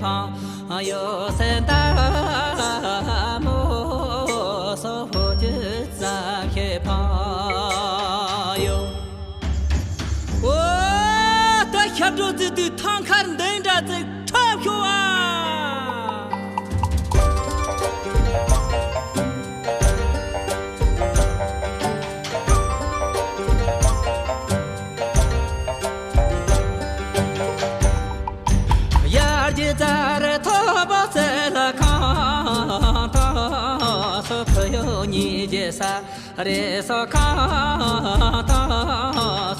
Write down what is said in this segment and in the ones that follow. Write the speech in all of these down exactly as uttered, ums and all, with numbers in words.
ཕང་ཡོད་སེ་ད་མོ་སོ་ཧོ་ཅི་ཙམ་ཤེས་ཕང་ཡོད། ཨོ། ད་ཤར་འགྲོ་ཙི་དུས་ཐང་ཁར་འདི་འདྲ་ཙིག་ཁྲབ་ཤོ་ཨ། ཡར་གྱི་རྩར་ཐོབ་པོ་ཚེ་ལ་ཁང་ཐང་སོ་ཕུ་ཡོ་ཉིས་ཀྱི་ས་རེ་སོ་ཁང་ཐང་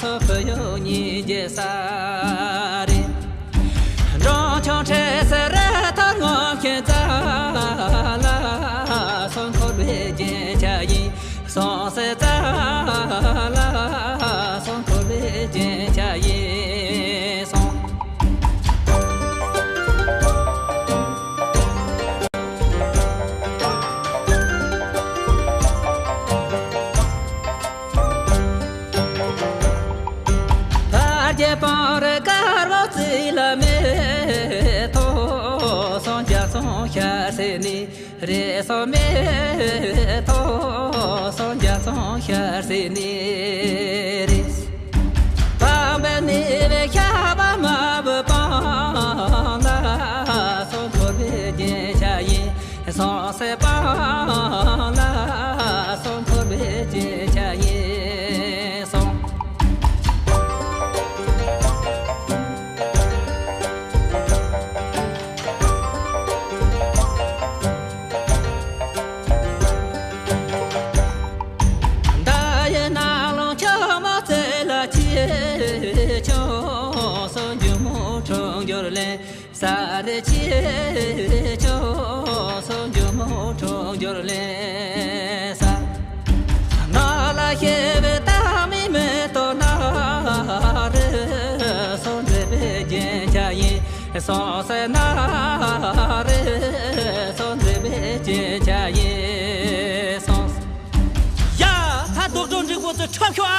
སོ་ཕུ་ཡོ་ཉིས་ཀྱི་ས་རེ། འབྲོང་ཆུང་ཁྲེ་སེ་རེ་ཐོར་ངོ་ཁྱེད་ཙ་ལ་སོ་འཁོར་བའི་རྒྱན་ཆ་ཡིན། སོང་སེ་ཙ་ལ་སོང་འཁོར་བའི་རྒྱན་ཆ་ཡིན་སོང་། ད་རྒྱལ་པོ་རེ་དཀར་བོ་རྩིས་ལ་མེ་ཐོ་སོང་རྒྱ་སོང་ཤར་སེ་ནི། རེ་སོ་མེ་ཐོ་སོ་རྒྱ་སོང་ཤར་སེ་ནི་རེ། དམ་པའི་ནི་བའི་ཤ་བ་མ་བུ་པང་ལ་སོ་འཁོར་བའི་རྒྱན་ཆ་ཡིན་སོང་སེ་པང་ལ་སོ་འཁོར་བའི་རྒྱན་ཆ་ཡིན་སོང་། ཟླ་ཡི་ནང་ལོང་ཆུ་མོ་རྩེ་ལ་ཆེ་ཆུང་སོ་འགྱུར་མོ་འཁྲུངས་འགྱུར་ལེན། ས་རེ་ཆེ་ཆུང་སོ་འགྱུར་མོ་འཁྲུངས་འགྱུར་ལེན་ས། ང་ལ་ཤེས་པའི་ཏང་མི་མེ་ཏོག་ན་རེ་སོ་མཛེས་པའི་རྒྱན་ཆ་ཡིན། སོང་སེ་ན་རེ་སོ་མཛེས་པའི་རྒྱན་ཆ་ཡིན་སོང་། ཡ། ད་རྡོག་རྡོག་འགྲིག་པོ་ཚོ་འཁྲབ་ཤོག་ཨ།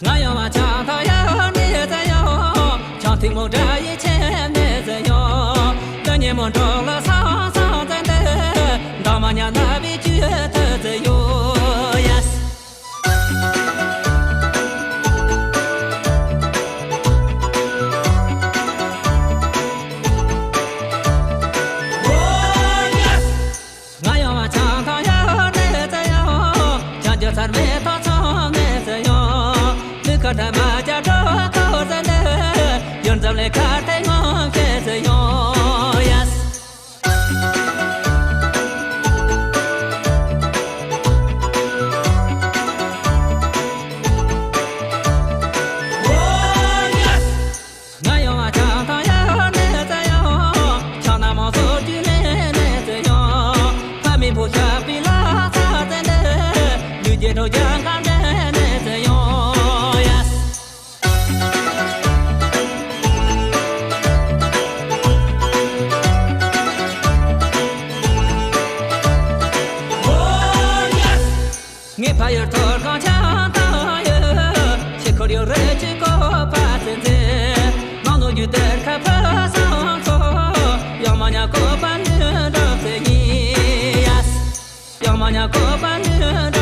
ང་ཡང་བ་ཆང་ཐང་ཡང་མི་ཚེ་ཡང་ཆང་ཐིག་མོ་འདྲ་ཡི་ཆེན་མི་ཚེ་ཡང་ལ་ཉེ་མོ་འགྲོ་ལ་སང་སང་ཚེ་འདི་འདང་མ་ཉ་ན་བི་ཅུ་ཐུ་ཚེ་ཡོ་ཡ། ང་ཡང་བ་ཆང་ཐང་ཡང་ནེ་ཚེ་ཡང་ཆང་རྒྱུ་ཚར་མེད་ཐོག་ཚང་ནེ་ཚེ་ཡང་ལུས་ཁ་ཐ་མ་བྱ་གྲོགས་ཐོག་ཚེ་ནེ་ཡོན་འཛམ་ལས་ཁ་ཐེ་ངང་ཁེ་ཚེ་ཡང་ཡ། ང་ཡང་ཆང་ཐང་ཡང་ནེ་ཚེ་ཡང་ཆང་ན་མང་སོ་རྒྱུ་ལེ་ནེ་ཚེ་ཡང་ཕ་མི་བུ་ཤ་པི་ལ་ཚ་ཚེ་ནེ་ལུས་རྒྱལ་གྲོགས་རྒྱ་གང་འདྲེ་ནེ་ཚེ་ཡང་ཡ། ངའི་ཕ་ཡུལ་ཐོར་ཁང་ཆང་ཐང་ཡོད། ཆེ་འཁོར་ཡོད་རེ་ཅི་གོ་པ་ཚེ་མཛེས། མང་ནོ་རྒྱུ་དེར་ཁ་ཕ་སང་ཚོ། ཡང་མ་ཉ་གོ་པ་ནུ་འདྲ་ཚེ་ཉི་ཡ། ཡང་མ་ཉ་གོ་པ་ནུ་